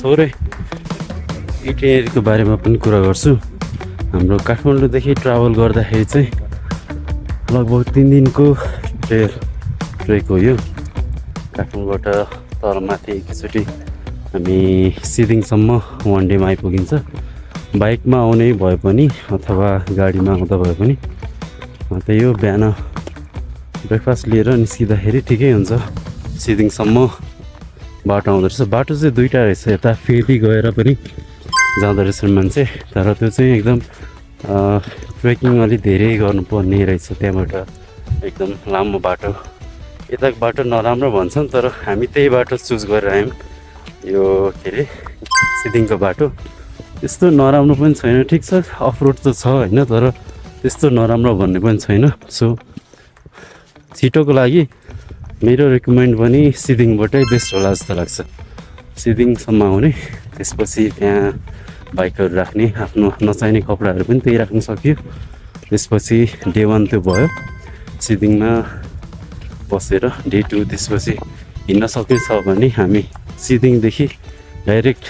थोरै इटिनेरीको बारेमा पनि कुरा गर्छु। हाम्रो काठमाडौँदेखि ट्राभल गर्दाखेरि चाहिँ लगभग 3 दिनको ट्रेक हो यो। काठमाडौँबाट तल माथि एकैचोटि हामी सिदिङसम्म वान डेमा आइपुगिन्छ। बाइकमा आउने भए पनि अथवा गाडीमा आउँदा भए पनि त्यही हो, बिहान ब्रेकफास्ट लिएर निस्किँदाखेरि ठिकै हुन्छ। सिदिङसम्म बाटो आउँदो रहेछ। बाटो चाहिँ दुईवटा रहेछ, यता फेरि गएर पनि जाँदो रहेछ मान्छे, तर त्यो चाहिँ एकदम ट्रेकिङ अलिक धेरै गर्नुपर्ने रहेछ। त्यहाँबाट एकदम लामो बाटो, यताको बाटो नराम्रो भन्छन् तर हामी त्यही बाटो चुज गरेर आयौँ। यो के अरे सिदिङको बाटो त्यस्तो नराम्रो पनि छैन, ठिक छ, अफरोड त छ होइन, तर त्यस्तो नराम्रो भन्ने पनि छैन। सो छिटोको लागि मेरो रेकमेन्ड पनि सिदिङबाटै बेस्ट होला जस्तो लाग्छ। सिदिङसम्म आउने, त्यसपछि त्यहाँ बाइकहरू राख्ने, आफ्नो नचाहिने कपडाहरू पनि त्यही राख्न सकियो। त्यसपछि डे 1 त्यो भयो सिदिङमा बसेर। डे 2 त्यसपछि हिँड्न सकिन्छ भने हामी सिदिङदेखि डाइरेक्ट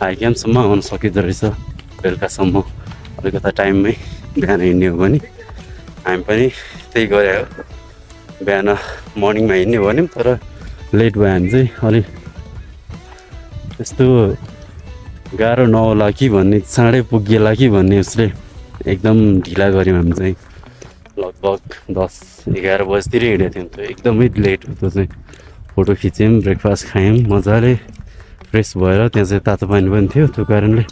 हाइक्याम्पसम्म आउन सकिँदो रहेछ बेलुकासम्म। अलिकता टाइममै बिहान हिँड्ने हो भने हामी पनि त्यही गरे हो। बिहान मर्निङमा हिँड्ने हो भने तर लेट भयो। हामी चाहिँ अलिक त्यस्तो गाह्रो नहोला कि भन्ने, चाँडै पुगिएला कि भन्ने उसले एकदम ढिला गऱ्यौँ। हामी चाहिँ लगभग 10-11 बजीतिर हिँडेको थियौँ। त्यो एकदमै लेट हो। त्यो चाहिँ फोटो खिच्यौँ, ब्रेकफास्ट खायौँ, मजाले फ्रेस भएर। त्यहाँ चाहिँ तातो पानी पनि थियो, त्यो कारणले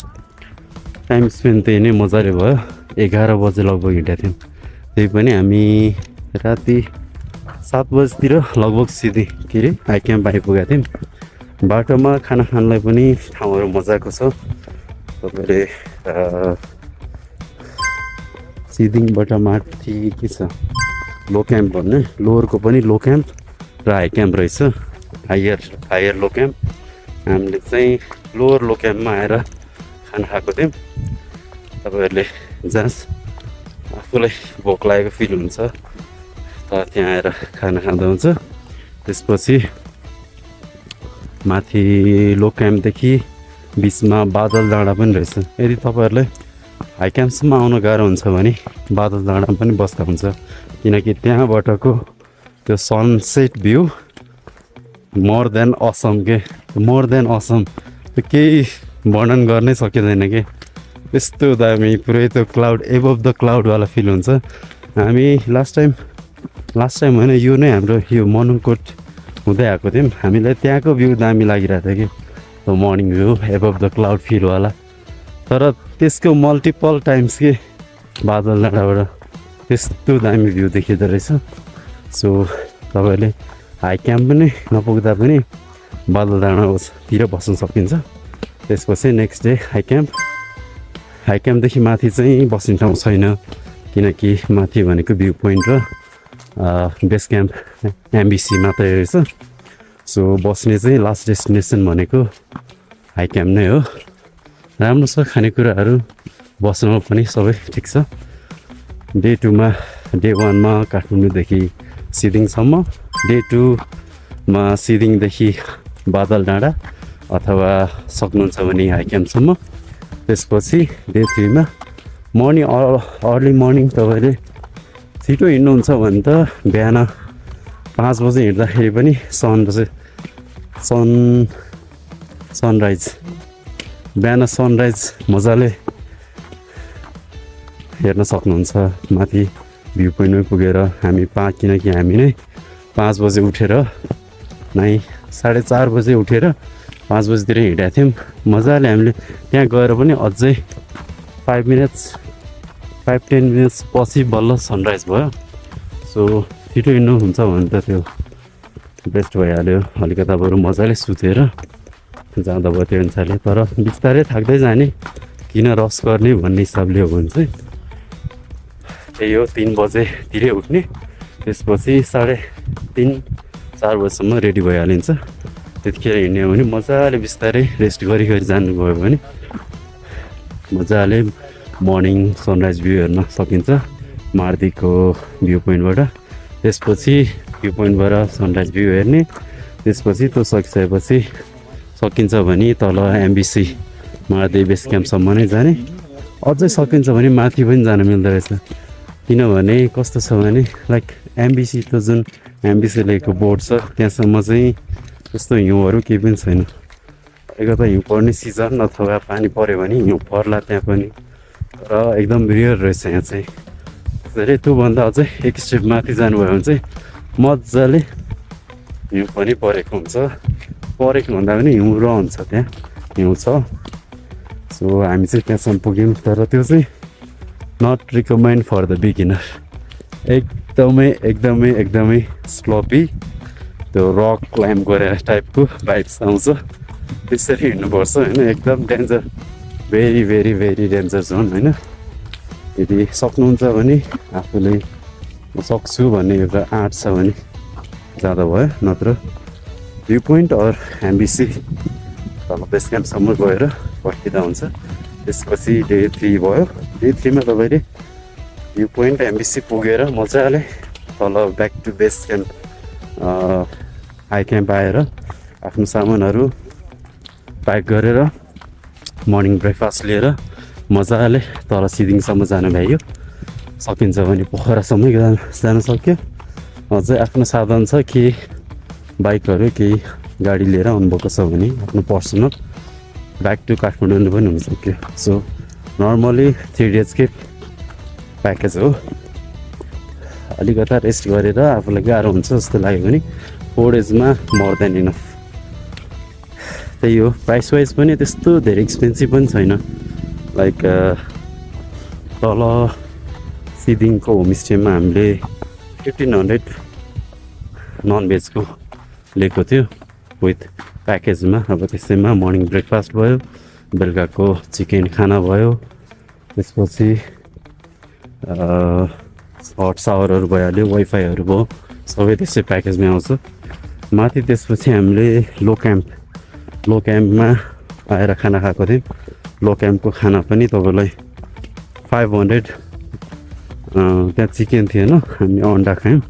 टाइम स्पेन्ड त्यही नै मजाले भयो। 11 बजे लगभग हिँडेको थियौँ। त्यही पनि हामी राति 7 बजीतिर लगभग सिधै के अरे हाइक्याम्प आइपुगेका थियौँ। बाटोमा खाना खानलाई पनि ठाउँहरू मजाको छ। तपाईँले सिदिङबाट माथि के छ लो क्याम्प भन्ने, लोवरको पनि लो क्याम्प र हाई क्याम्प रहेछ। Higher low camp. हामीले चाहिँ लोवर लो क्याम्पमा आएर खाना खाएको थियौँ। तपाईँहरूले जहाँ आफूलाई भोक लागेको फिल हुन्छ त त्यहाँ आएर खाना खाँदा हुन्छ। त्यसपछि माथि लो क्याम्पदेखि बिचमा बादल डाँडा पनि रहेछ। यदि तपाईँहरूलाई हाई क्याम्पसम्म आउन गाह्रो हुन्छ भने बादल डाँडामा पनि बस्दा हुन्छ, किनकि त्यहाँबाटको त्यो sunset view more than Assam के। मोर देन असम त्यो केही वर्णन गर्नै सकिँदैन कि, त्यस्तो दामी पुरै त्यो क्लाउड, एबभ द क्लाउडवाला फिल हुन्छ। हामी लास्ट टाइम होइन, यो नै हाम्रो यो मनुङकोट हुँदै आएको थियौँ। हामीलाई त्यहाँको भ्यू दामी लागिरहेको थियो कि, त्यो morning view above the cloud फिलवाला। तर त्यसको मल्टिपल टाइम्स के बादल डाँडाबाट त्यस्तो दामी भ्यू देखिँदो रहेछ। सो तपाईँले हाई क्याम्प पनि नपुग्दा पनि बादल डाँडातिर बस्न सकिन्छ। त्यसपछि नेक्स्ट डे हाई क्याम्पदेखि माथि चाहिँ बस्ने ठाउँ छैन, किनकि माथि भनेको भ्यू पोइन्ट र बेस क्याम्प एमबिसी मात्रै रहेछ। सो बस्ने चाहिँ लास्ट डेस्टिनेसन भनेको हाई क्याम्प नै हो। राम्रो छ खानेकुराहरू, बस्नमा पनि सबै ठिक छ। डे 1 मा काठमाडौँदेखि सिदिङसम्म, डे 2 मा सिदिङदेखि बादल डाँडा अथवा सक्नुहुन्छ भने हाई क्याम्पसम्म। त्यसपछि डे 3 मा अर्ली मर्निङ तपाईँले छिटो हिँड्नुहुन्छ भने त बिहान 5 बजे हिँड्दाखेरि पनि बिहान सनराइज मजाले हेर्न सक्नुहुन्छ माथि भ्यू पोइन्टमै पुगेर। किनकि हामी नै 5 बजे उठेर 4:30 बजे उठेर 5 बजीतिर हिँडेका थियौँ मजाले। हामीले त्यहाँ गएर पनि अझै 5-10 मिनट्स पछि बल्ल सनराइज भयो। सो छिटो हिँड्नुहुन्छ भने त त्यो बेस्ट भइहाल्यो। अलिकता बरु मजाले सुतेर जाँदा भयो त्यो अनुसारले। तर बिस्तारै थाक्दै जाने, किन रस गर्ने भन्ने हिसाबले हो भने चाहिँ त्यही हो, 3 बजेतिरै उठ्ने। त्यसपछि 3:30-4 बजीसम्म रेडी भइहालिन्छ। त्यतिखेर हिँड्ने हो भने मजाले बिस्तारै रेस्ट गरी जानुभयो भने मजाले मर्निङ सनराइज भ्यू हेर्न सकिन्छ मार्दीको भ्यू पोइन्टबाट। त्यसपछि भ्यू पोइन्टबाट सनराइज भ्यू हेर्ने। त्यसपछि त्यो सकिसकेपछि सकिन्छ भने तल एमबिसी महादेव बेस क्याम्पसम्म नै जाने, अझै सकिन्छ भने माथि पनि जान मिल्दो रहेछ। किनभने कस्तो छ भने लाइक एमबिसी त जुन एमबिसी लेकको बोर्ड छ त्यहाँसम्म चाहिँ त्यस्तो हिउँहरू केही पनि छैन। एक त हिउँ पर्ने सिजन अथवा पानी पऱ्यो भने हिउँ पर्ला त्यहाँ पनि, र एकदम रियर रहेछ यहाँ चाहिँ। त्यसैले त्योभन्दा अझै एक स्टेप माथि जानुभयो भने चाहिँ मजाले हिउँ पनि परेको हुन्छ, परेको भन्दा पनि हिउँ रहन्छ, त्यहाँ हिउँ छ। सो हामी चाहिँ त्यहाँसम्म पुग्यौँ, तर त्यो चाहिँ not recommend for the beginner. एकदमै स्लोपी, त्यो रक क्लाइम्ब गरेर टाइपको भाइब्स आउँछ, त्यसरी हिँड्नुपर्छ होइन। एकदम डेन्जर, भेरी डेन्जर जोन होइन। यदि सक्नुहुन्छ भने आफूले म सक्छु भन्ने एउटा आँट छ भने जाँदा भयो, नत्र भ्यू पोइन्ट अर एमबिसी तल बेस क्याम्पसम्म गएर फर्किँदा हुन्छ। त्यसपछि डे 3 भयो। डे 3 मा तपाईँले भ्यू पोइन्ट एमबिसी पुगेर मजाले तल back to base camp high camp आएर आफ्नो सामानहरू प्याक गरेर मर्निङ ब्रेकफास्ट लिएर मजाले तल सिदिङसम्म जान भ्यायो। सकिन्छ भने पोखरासम्म जान सक्यो। अझै आफ्नो साधन छ, केही बाइकहरू केही गाडी लिएर आउनुभएको छ भने आफ्नो पर्सनल ब्याक टु काठमाडौँ पनि हुन सक्यो। सो नर्मली 3 डेजकै प्याकेज हो। अलिकता रेस्ट गरेर आफूलाई गाह्रो हुन्छ जस्तो लाग्यो भने 4 डेजमा मोर देन इनफ। त्यही हो, प्राइस वाइज पनि त्यस्तो धेरै एक्सपेन्सिभ पनि छैन। लाइक तल सिदिङको होमस्टेमा हामीले 1500 नन भेजको लिएको थियो विथ प्याकेजमा। अब त्यसैमा मर्निङ ब्रेकफास्ट भयो, बेलुकाको चिकन खाना भयो, त्यसपछि हट सावरहरू भइहाल्यो, वाइफाईहरू भयो, सबै त्यसै प्याकेजमै आउँछ। माथि त्यसपछि हामीले लो क्याम्पमा आएर खाना खाएको थियौँ। लो क्याम्पको खाना पनि तपाईँलाई 500, त्यहाँ चिकन थिएन, हामी अन्डा खायौँ।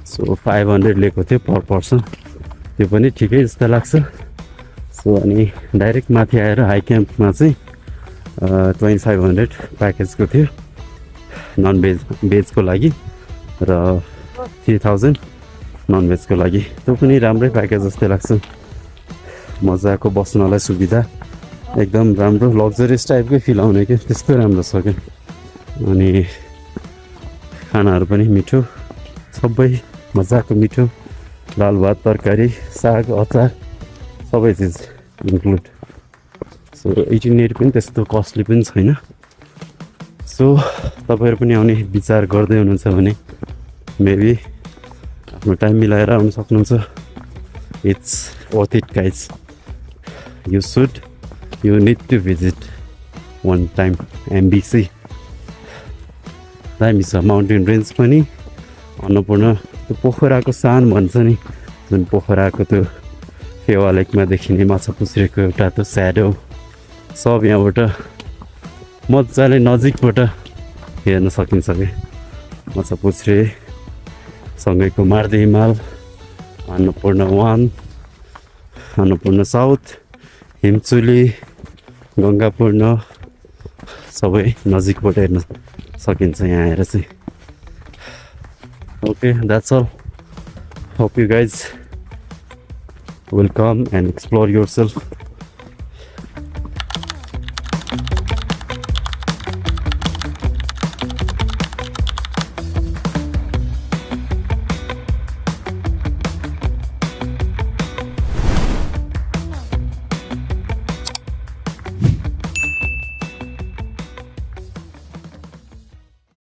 सो 500 लिएको थियो पर पर्सन, त्यो पनि ठिकै जस्तो लाग्छ। सो अनि डाइरेक्ट माथि आएर हाई क्याम्पमा चाहिँ 2500 प्याकेजको थियो नन भेजको लागि, र 3000 नन भेजको लागि। त्यो पनि राम्रै प्याकेज जस्तै लाग्छ। मजाको बस्नलाई सुविधा, एकदम राम्रो लग्जरियस टाइपकै फिल आउने क्या, त्यस्तो राम्रो छ क्या। अनि खानाहरू पनि मिठो, सबै मजाको मिठो, दाल भात तरकारी साग अचार सबै चिज इन्क्लुड। सो इटिनेरी पनि त्यस्तो कस्टली पनि छैन। सो तपाईँहरू पनि आउने विचार गर्दै हुनुहुन्छ भने मेबी आफ्नो टाइम मिलाएर आउनु सक्नुहुन्छ। It's worth it guys, you need to visit one time MBC। दामी छ माउन्टेन रेन्ज पनि। अन्नपूर्ण त्यो पोखराको सान भन्छ नि, जुन पोखराको त्यो फेवा लेकमा देखिने माछा पुछ्रेको एउटा त्यो स्याडो सब यहाँबाट मजाले नजिकबाट हेर्न सकिन्छ क्या। माछा पुछ्रे सँगैको मार्दे हिमाल, अन्नपूर्ण 1, अन्नपूर्ण साउथ, हिमचुली, गङ्गापूर्ण सबै नजिकबाट हेर्न सकिन्छ यहाँ आएर चाहिँ। Okay, that's all. Hope you guys will come and explore yourself